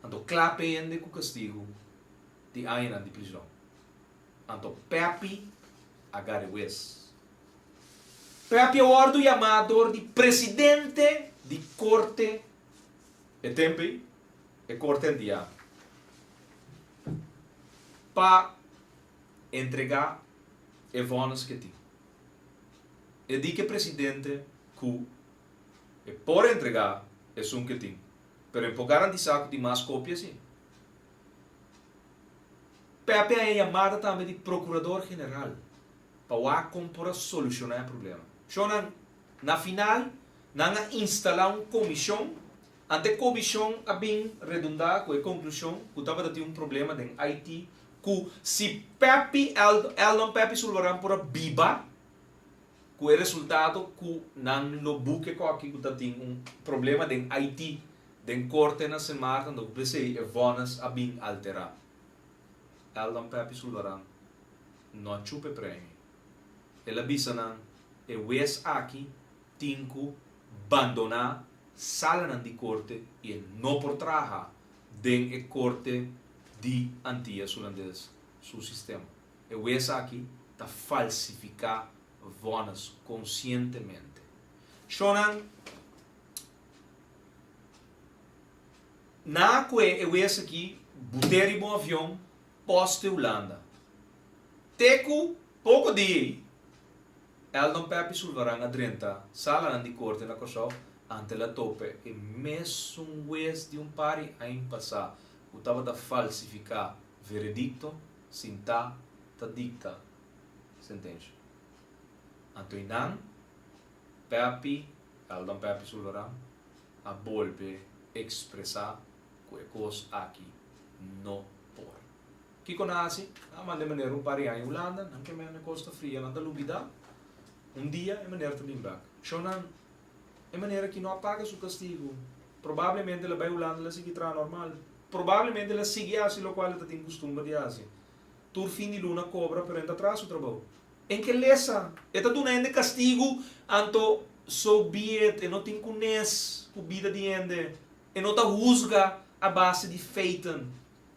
Anto kla p'e hende ku kastigu di añanan di prizòn. Anto Pepi a gara e wes. Pepi a wòrdu yamá dor di presidente di korte e tempu ei, e korte antiano, pa entregá e vònis ku e tin. E di ku e presidente ku e por entregá esun ku e tin. Pero e por garantisá ku tin mas kopia si. Pepe a e yamada tambe di Prokurador General pa wak kon por a solushoná e problema. Shonnan, na final nan a instalá un komishon, ante e komishon a bin redundá ku e konklushon ku tabata tin un problema den IT ku si Pepe Eldon Pepe Sulvaran por a biba, Ku e resultado ku nan lo buke koki ku ta tin un problema den IT den korte na Sint Maarten dor ku p'esei e vònes a bin alterá. Eldon Peppy Sulvaran no a chupa e premio. El a bisa nan e wes aki tin ku bandoná salanan di korte i e no por traha den e korte di Antias Hulandes su sistema. E wes aki ta falsifiká vònes konsientemente. Shonnan, na ku e wes aki but'é riba un avion pòste Hulanda. Te ku poko dia ei, Eldon Peppy Sulvaran a drenta salanan di korte na Kòrsou ante el a tope e mesun wes di un par di aña pasá ku tabata falsifiká veredikto Sintá ta dikta sentensha. Anto i nan, Peppy, Eldon Peppy Sulvaran, a bolbe ekspresá ku e kos aki no por. Kiko nan a hasi? Nan a manda e meneer un par di aña Hulanda, nan ke mende kos ta fria, nan ta lubidá. Un dia e meneer ta bin bèk. Shon nan, e meneer aki no a paga su kastigu. Probablemente el a bai Hulanda, el a sigui traha normal. Probablemente el a sigui hasi lokual e ta tin kustumber di hasi. Tur fin di luna kobra, pero e no ta traha su trabou. En ke lesa? E ta duna hende kastigu, anto so be it, e no tin kunes ku bida di hende. E no ta husga a base di feiten.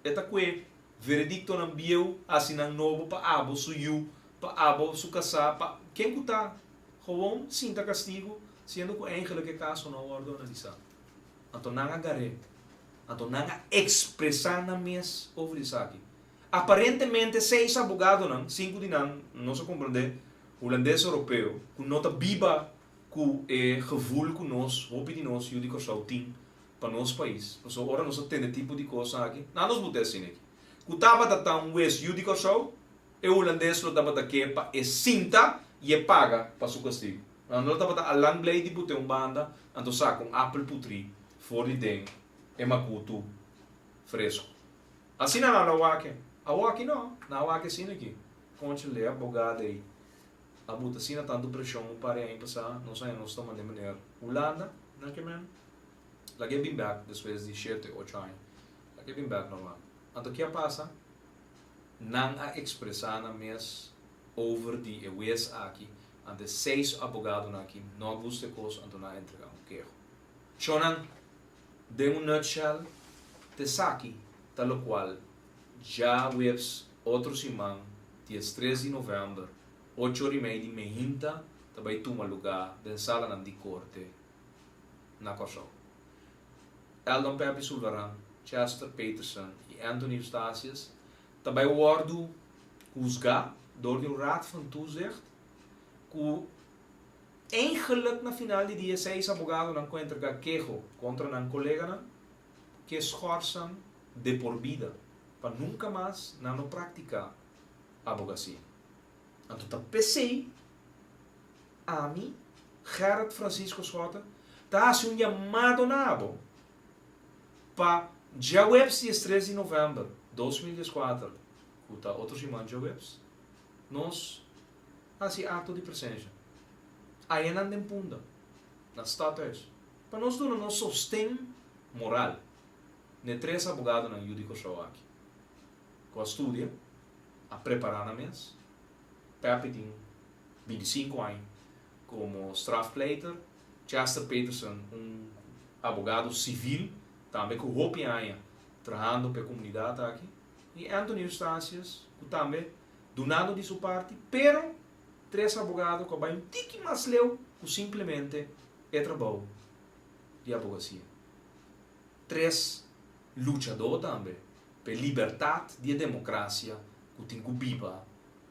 E ta kue verediktonan bieu hasi nan nobo pa abo su yu, pa abo su kasá, pa ken ku ta. Gewoon sinta kastigu, siendo ku eigenlik e kaso no a wòrdu analisá. Anto nan a gar'é. Anto nan a ekspresá nan mes over di esaki. Aparentemente seis abogadonan, sinku di nan, nos a komprendé, hulandes oropeo, ku no ta biba. ku e gevoel ku nos, hopi di nos yu di Kòrsou tin pa nos pais. Pasobra ora nos a tende tipo di kos aki, nan nos bute asina aki. Ku tabata ta un wes yu di Kòrsou, e hulandes lo tabata ke pa e sinta i e paga pa su kastigu. Nan lo tabata alang blei di bute un banda anto saka un apel putrí for di den e makutu fresku. Asina nan lo wak e. Awor aki no, nan a wak asina aki. Concha le abogado ei a buta asina tantu preshon un par di aña pasá, nos haña nos ta manda e meneer Hulanda, nan ke men lag'é bin bèk despues di shete, ocho aña. Lag'é bin bèk normal. Anto ke a pasa? Nan a ekspresá nan mes over di e wes aki, anto e seis abogadonan aki no a gusta e kos, anto nan a entregá un keho. Shonnan, den un nutshell, t'esaki ta lokual djaweps otro siman, diestres di novèmber, ocho ora i mei di meinta, ta bai tuma lugá den salanan di korte na Kòrsou. Eldon Peppy Sulvaran, Chester Peterson i Anthony Eustatius ta bai wòrdu husgá dor di un Raad van Toezicht ku Eigenlijk na final di dia seis abogadonan ku a entregá keho kontra nan koleganan ke schorsan de por bida pa nunka mas nan no praktiká abogasia. Anto ta p'esei ami, Gerrit Francisco Schotte, ta hasi un yamado na abo pa djaweps diestres di novèmber 2014, ku ta otro siman djaweps, nos Hasi akto di presensha ayanan den Punda, na Stadhuis, pa nos duna nos sosten moral n'e tres abogadonan yu di Kòrsou aki, ku a studia, a prepará nan mes. Peppy tin 25 aña komo strafpleiter, Chester Peterson un abogado sivil tambe ku hopi aña trahando pa e komunidat aki, i Anthony Eustatius ku tambe Dunando di su parti, pero tres abogado cu a bay un tiki mas leu cu simplemente e trabou di abogacia. Tres luchador tambe p'e libertad di e democracia cu tin cu biba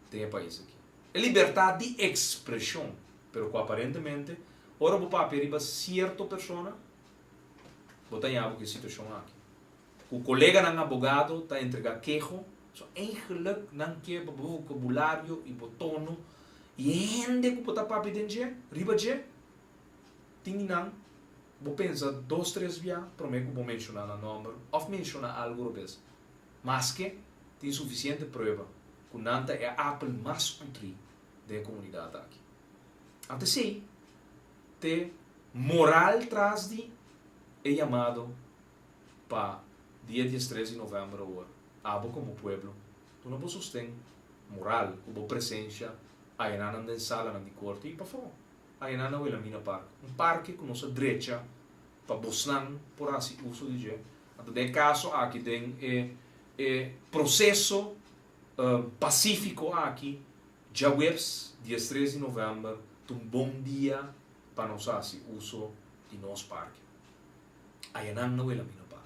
den e pais aki. E libertad di expresion, pero cu aparentemente ora bo papia riba cierto persona, bo ta haña bo cu e situacion aki. Ku koleganan abogado ta entregá keho, so eigenlijk nan ke pa bo vokabulario i bo tono i e hende ku bo ta papia den dje, riba dje, tin di nan bo pensa dos tres bia promé ku bo menshoná nan nòmber òf menshoná algu robes. Maske tin sufisiente prueba ku nan ta e apel mas putrí den e komunidat aki. Anto esei t'e moral tras di e yamado pa dia diestres di novèmber awor, abo komo pueblo duna bo sosten moral ku bo presensha ayanan den salanan di korte i pafó, ayanan na Wilhelmina Park, un parke ku nos a drecha pa bosnan por hasi uso di dje. Anto den e kaso aki den e e proseso pasífiko aki djaweps diestres di novèmber ta un bon dia pa nos hasi uso di nos parke. Ayanan no el a mira pa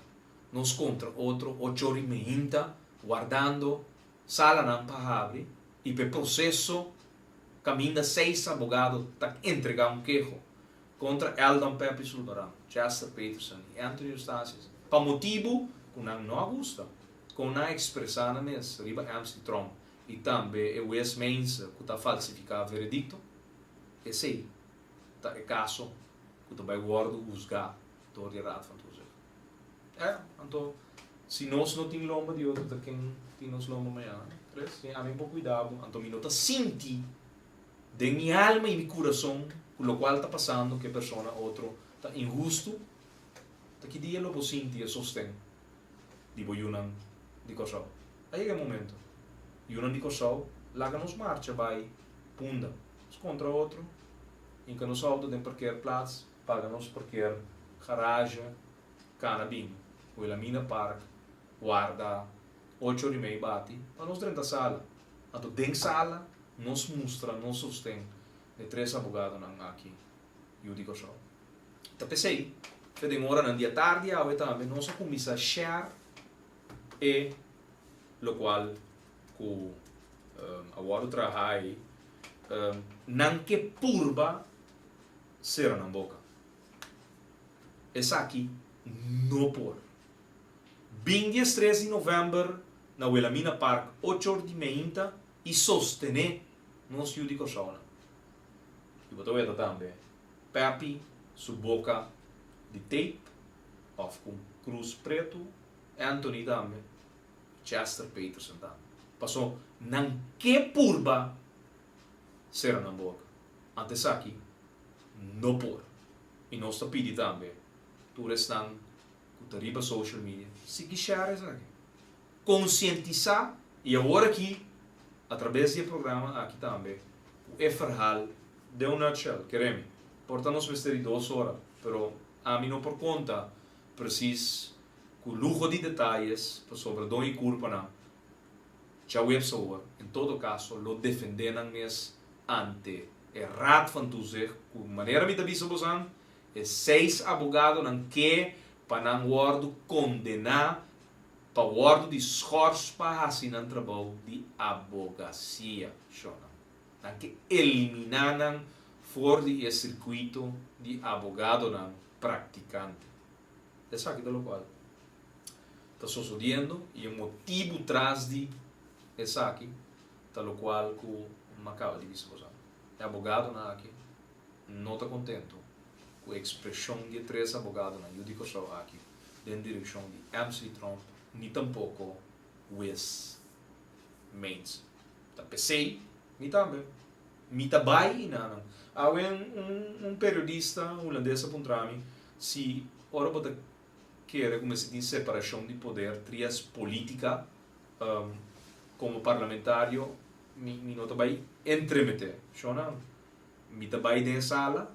nos kontra otro ochor i meinta wardando salanan pa habri i p'e proseso kaminda seis abogado ta entregá un keho kontra Eldon Peppy Sulvaran, Chester Peterson i Anthony Eustatius pa motibu ku nan no a gusta kon nan a ekspresá nan mes riba MC Tromp i tambe e wes Meinse ku ta falsifiká veredikto. Esei ta e kaso ku ta bai wòrdu husgá dor di Raad van Toezicht. E, anto, si nos no tin lomba di otro, ta ken tin nos lomba mañana? Tres, si ami por kuida bo, anto mi no ta sinti den mi alma i mi kurason ku lokual ta pasando ku e persona otro ta inhustu, ta ki dia lo bo sinti e sosten di bo yunan di Kòrsou? A yega e momento. Yunan di Kòrsou, laga nos marcha bai Punda. Nos kontra otro. Hinka nos auto den parkeerplaats, paga nos parkeer garage, kana bin Wilhelmina Park, warda ocho ora i mei bati pa nos drenta sala. Anto den sala nos mustra nos sosten n'e tres abogadonan aki yu di Kòrsou. Ta p'esei fe den oranan di atardi awe tambe nos a kuminsá share e lokual ku a wòrdu traha ei. Nan ke purba sera nan boka. Esaki no por. Bin 13 di novèmber na Wilhelmina Park 8 or di meinta i sostené nos yu di Kòrsounan. I bo ta weta tambe Peppy su boka di tape òf ku krus pretu, Anthony tambe, Chester Peterson tambe. Paso nan ke purba sera nan boka. Ante esaki no por. I nos ta pidi tambe tur esnan ku ta riba social media sigui share esaki. Konsientisá i awor aki atrabes di e programa aki tambe ku e verhaal den un nutshell, kere mi, por ta nos mester di dos ora, pero ami no por konta presis ku luho di detayes pasobra don i kurpanan djaweps awor en todo kaso lo defendé nan mes ante e Raad van Toezicht ku manera mi ta bisa bosan e seis abogadonan ke pa nan wòrdu kondená pa wòrdu di schors pa hasi nan trabou di abogasia. Shonnan. Nan ke eliminá nan for di e sirkuito di abogadonan praktikante. Esaki ta lokual ta sosodiendo i e motibu tras di esaki ta lokual ku mi a kaba di bisa boso. E abogadonan aki no ta kontentu ku e ekspreshon di e tres abogadonan yu di Kòrsou aki den direkshon di Emsley Tromp ni tampoko Wes Meins. Ta p'esei mi tambe mi ta bai inanan. Awe un periodista hulandes a puntra mi si ora bo ta kere ku mester tin separashon di poder trias politica komo parlamentario mi mi no ta bai entremeté. Shona, mi ta bai den e sala,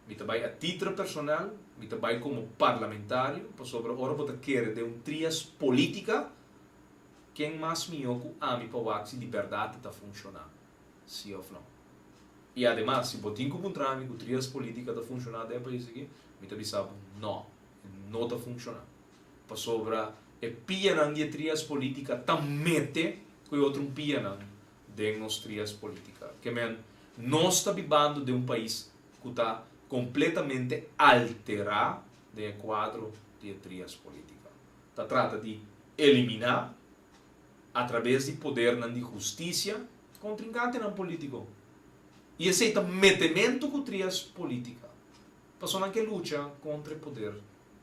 mi ta bai a titro personal, mi ta bai komo parlamentario pasobra ora bo ta kere den un trias politica ken mas mihó ku ami pa wak si di bèrdat e ta funshoná, si òf no. I ademas, si bo tin ku puntra mi ku trias politica ta funshoná den e pais aki, mi ta bisa bo no, e no ta funshoná. Pasobra e pianan di e trias politica ta mete ku e otro pianan den nos trias politica. Ke men, nos ta bibando den un pais ku ta kompletamente alterá den e kuadro di e trias politica. Ta trata di eliminá, atrabes di podernan di hustisia, kontrinkantenan polítiko. I esei ta metementu ku trias polítika. Pasobra nan ke lucha kontra e poder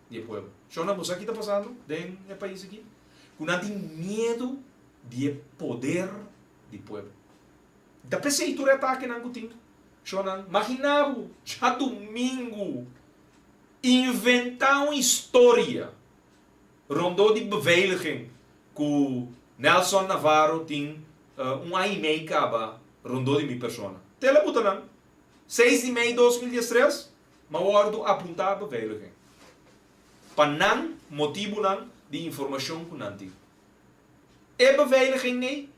di e pueblo. Shonnan, bo sa ki ta pasando den e pais aki? Ku nan tin miedu di e poder di pueblo. Ta p'esei tur e atakenan ku tin. Shonnan, magina bo, djadumingu inventá un historia rondó di beveiliging ku Nelson Navarro tin un aña i mei kaba rondó di mi persona. Tela buta nan. 6 di mei 2013 m'a wòrdu apuntá beveiliging pa nan motibunan di informashon ku nan tin. E beveiliging nei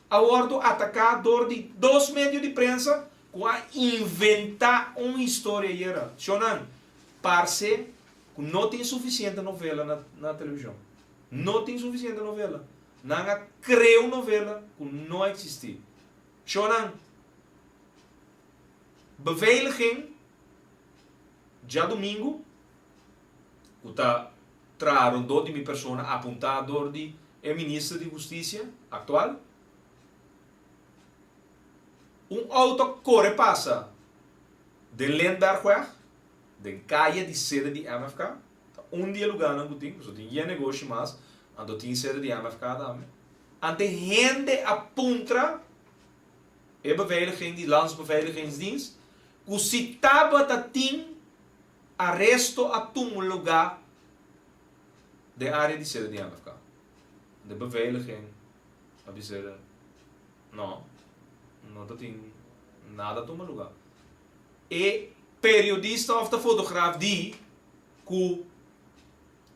a wòrdu ataká dor di dos medio di prensa ku a inventá un historia ayera. Shonnan, parse ku no tin sufisiente novela na na televishon. No tin sufisiente novela. Nan a krea un novela ku no a eksistí. Shonnan, beveiliging djadumingu ku ta traha rondó di mi persona apuntá dor di e minister di hustisia aktual. Un outo a kore pasa den Lindbergweg, den kaya di sede di MFK, ta un di e lugánan ku tin, pasobra tin yen negoshi mas, anto tin sede di MFK tambe. Ante hende a puntra e beveiliging di Landsbeveiligingsdienst ku si tabata tin Aresto a tuma lugá den área di sede di MFK. De beveiliging a bis'e, No, no ta tin nada tuma lugá. E periodista òf ta fotograaf di ku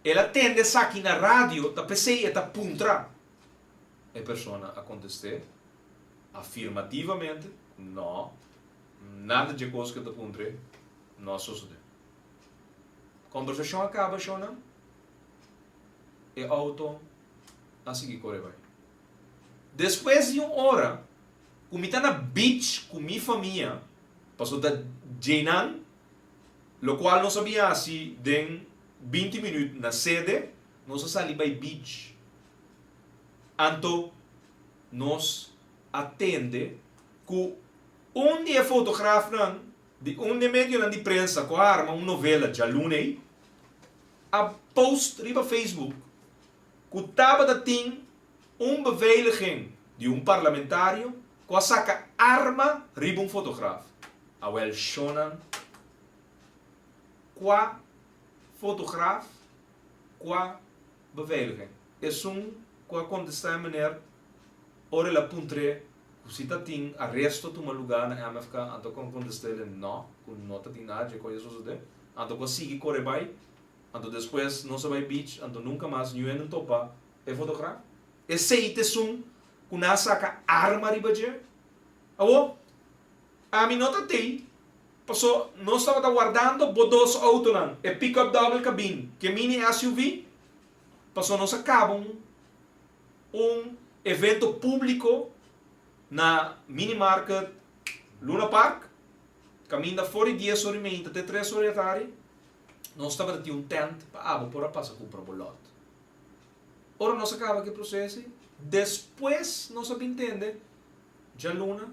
el a tende esaki na radio ta p'esei e ta puntra. E persona a kontest'é afirmativamente, No, nada dje kos ku e ta puntr'é. No a sosodé. Kombersashon a kaba shonnan, e outo a sigui kore bai. Despues di un ora ku mi ta na beach ku mi famia, Pasobra ta djeinan lokual nos a bin hasi den 20 minüt na sede, nos a sali bai beach. Anto nos a tende ku un di e fotografnan di un di e medionan di prensa ku a arma un novela djaluna ei a post riba Facebook ku tabata tin un beveiliging di un parlamentario ku a saka arma riba un fotograf. Awel shonnan kua fotograf kua beveiliging? Esun ku a kontestá e meneer ora el a puntr'é ku si ta tin aresto tuma lugá na MFK anto ku a kontest'é no ku no ta tin nada dje koe a sosodé anto ku a sigui kore bai anto despues nos a bai beach anto nunka mas niun hende topa e fotograf. Esei ta esun ku nan a saka arma riba dje. Awor, ami no ta tei, paso nos tabata wardando bo dos outonan, e pickup double cabin ku e mini SUV, paso nos a kaba un un evento públiko na mini market Luna Park, kaminda for di dies ora i meinta te tres ora di atardi, nos tabata tin un tent pa abo por a pasa kumpra bo lòt. Ora nos a kaba ku e proseso ei, despues nos a bin tende djaluna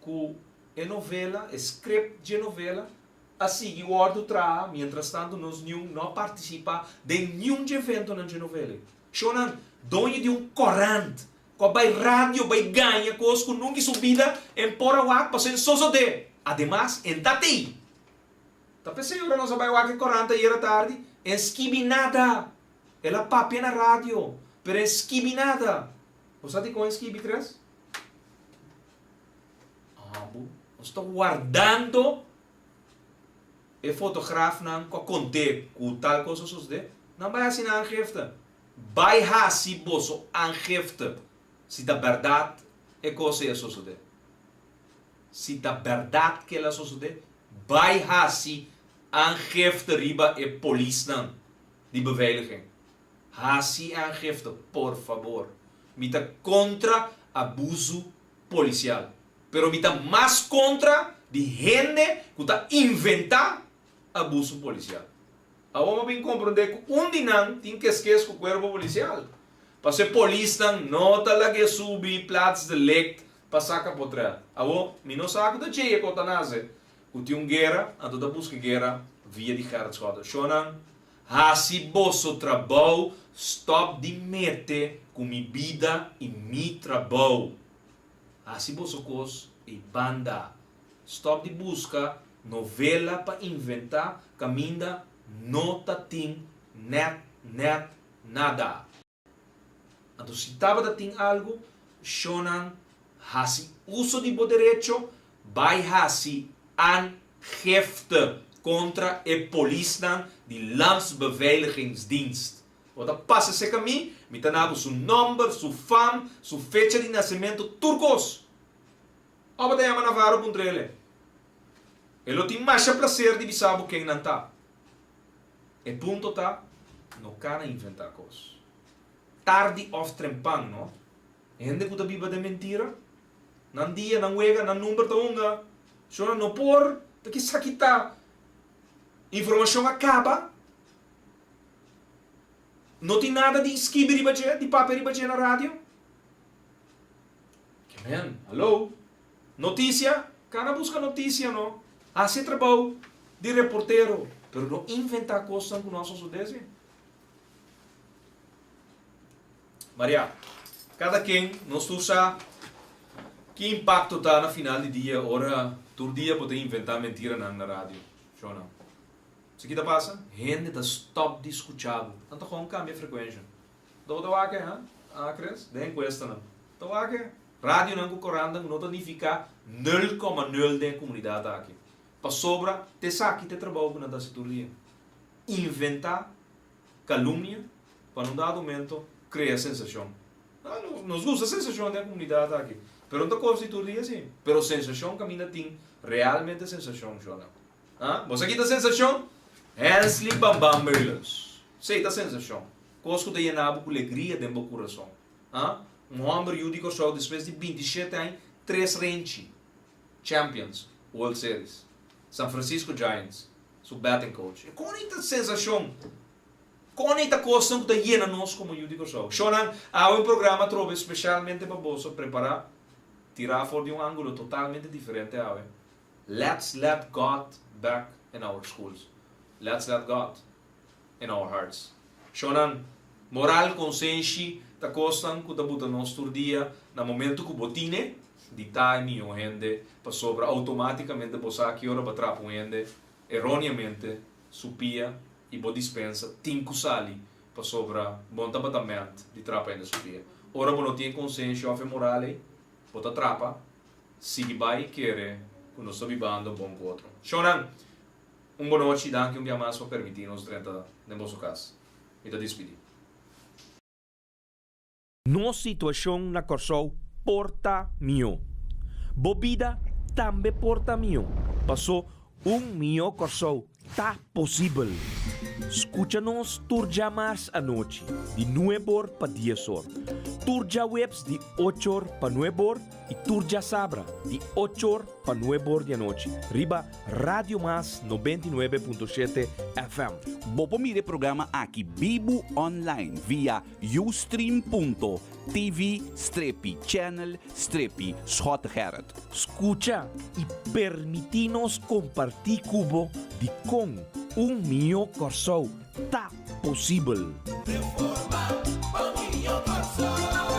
ku e novela, e script dje novela a sigui wòrdu traha, mientrastantu nos niun no a partisipá den niun dje eventonan dje novela ei. Shownan, doño di un korant ku a bai radio bai gaña kos ku nunka su bida en por a wak pasobra en sosodé. Ademas, en ta tei. Ta p'esei ora nos a bai wak e korant ayera tardi, en skibi nada. El a papia na radio, pero e skibi nada. Bo sa dikon e skibi, Chris? Abo, nos ta wardando e fotografnan ku a kont'é ku tal kos a sosodé. Nan bai hasi nan aangifte. Bai hasi boso aangifte si ta bèrdat e kos ei a sosodé. Si ta bèrdat ku el a sosodé, bai hasi aangifte riba e polisnan. Di beveiliging. Hasi aangifte, por fabor. Mi ta kontra abusu polisial. Pero mi ta mas kontra di hende ku ta inventá abusu polisial. Awor mi a bin komprondé ku un di nan tin keskes ku kuerpo polisial. Pasobra e polisnan no ta lag'é subi plaats delict pa saka potrèt. Awor, mi no sa ku ta djei e kotanase Ku tin un guera, anto ta buska guera via di Gerrit Schotte. Shonnan, hasi boso trabou, stop di mete ku mi bida i mi trabou. Hasi boso kos ei banda. Stop di buska novela pa inventá kaminda no ta tin nèt nèt nada. Anto si tabata tin algu, shonnan hasi uso di bo derecho, bai hasi aangifte kontra e polisnan di Landsbeveiligingsdienst. Bo ta pasa serka mi, mi ta na bo su nòmber, su fam, su fecha di nasementu, tur kos. Òf bo ta yama Navarro puntr'el. E lo tin masha plaser di bisa bo ken nan ta. E punto ta, no kana inventá kos. Tardi òf trempan, no. Hende ku ta biba den mentira, nan dia, nan wega, nan number ta hunga. Shona no por, ta kisaki ta informashon a kaba. No tin nada di skibi riba dje, di papia riba dje na radio. Ke men, hallo. Notisia, Kana buska notisia no. Hasi e trabou di reportero, pero no inventá kosnan ku no a sosodé si. Maria, Kada ken nos tur sa ki impakto ta na final di dia ora tur dia bo ta inventá mentiranan na radio. Shona, Sa ki ta pasa? Hende ta stòp di skuchá bo. Nan ta gewoon kambia frekuensha. Bo ta wak e, ha? Ah, Chris? Den enkuestanan. Ta wak e. Radionan ku korantan ku no ta nifiká nul koma nul den e komunidat aki. Pasobra ta esaki ta e trabou ku nan ta hasi tur dia. Inventá kalumnia pa na un dado momento krea sensashon. Nos gusta sensashon den e komunidat aki. Pero no ta kos di tur dia si. Pero sensashon kaminda tin realmente sensashon, shona. Ah, bo sa ki ta sensashon? Hensley Bambam Meulens. Esei ta sensashon. Kos ku ta yena bo ku legria den bo kurason. Ah, un hòmber yu di Kòrsou despues di 27 aña, tres renchi. Champions. World Series. San Francisco Giants su batting coach. E kon ta sensashon? Kon ta kosnan ku ta yena nos komo yu di Kòrsou? Shonnan, awe un programa trobe spesialmente pa boso prepará, tirá for di un ángulo totalmente diferente awe. Let's let God back in our schools. Let's let God in our hearts. Shonnan, moral, konsenshi ta kosnan ku ta buta nos tur dia na momento ku bo tine di ta e mihó hende pasobra outomátikamente bo sa ki ora bo a trapa un hende eróneamente su pia i bo dispensa tin ku sali pasobra bo no tabata ment di trapa hende su pia. Ora bo no tin e konsenshi òf e moral ei, bo ta trapa, sigui bai kere ku nos ta bibando bon ku otro. Shonnan, un bonochi, danki un bia mas pa permití nos drenta den boso kas. Mi ta dispidí. Nos situashon na Kòrsou por ta mihó. Bo bida tambe por ta mihó, pasó un mihó Kòrsou ta posibel. Skucha nos tur djamars anochi di nueb'or pa dies'or, tur djaweps di och'or pa nueb'or i tur djasabra di och'or pa nueb'or di anochi riba Radio Mas 99.7 FM. Bo por mira e programa aki bibu online via Ustream.tv strepi channel strepi Schottegerrit. Skucha i permití nos kompartí ku bo dikon un mihó Kòrsou ta posibel. Reforma pa mihó Kòrsou.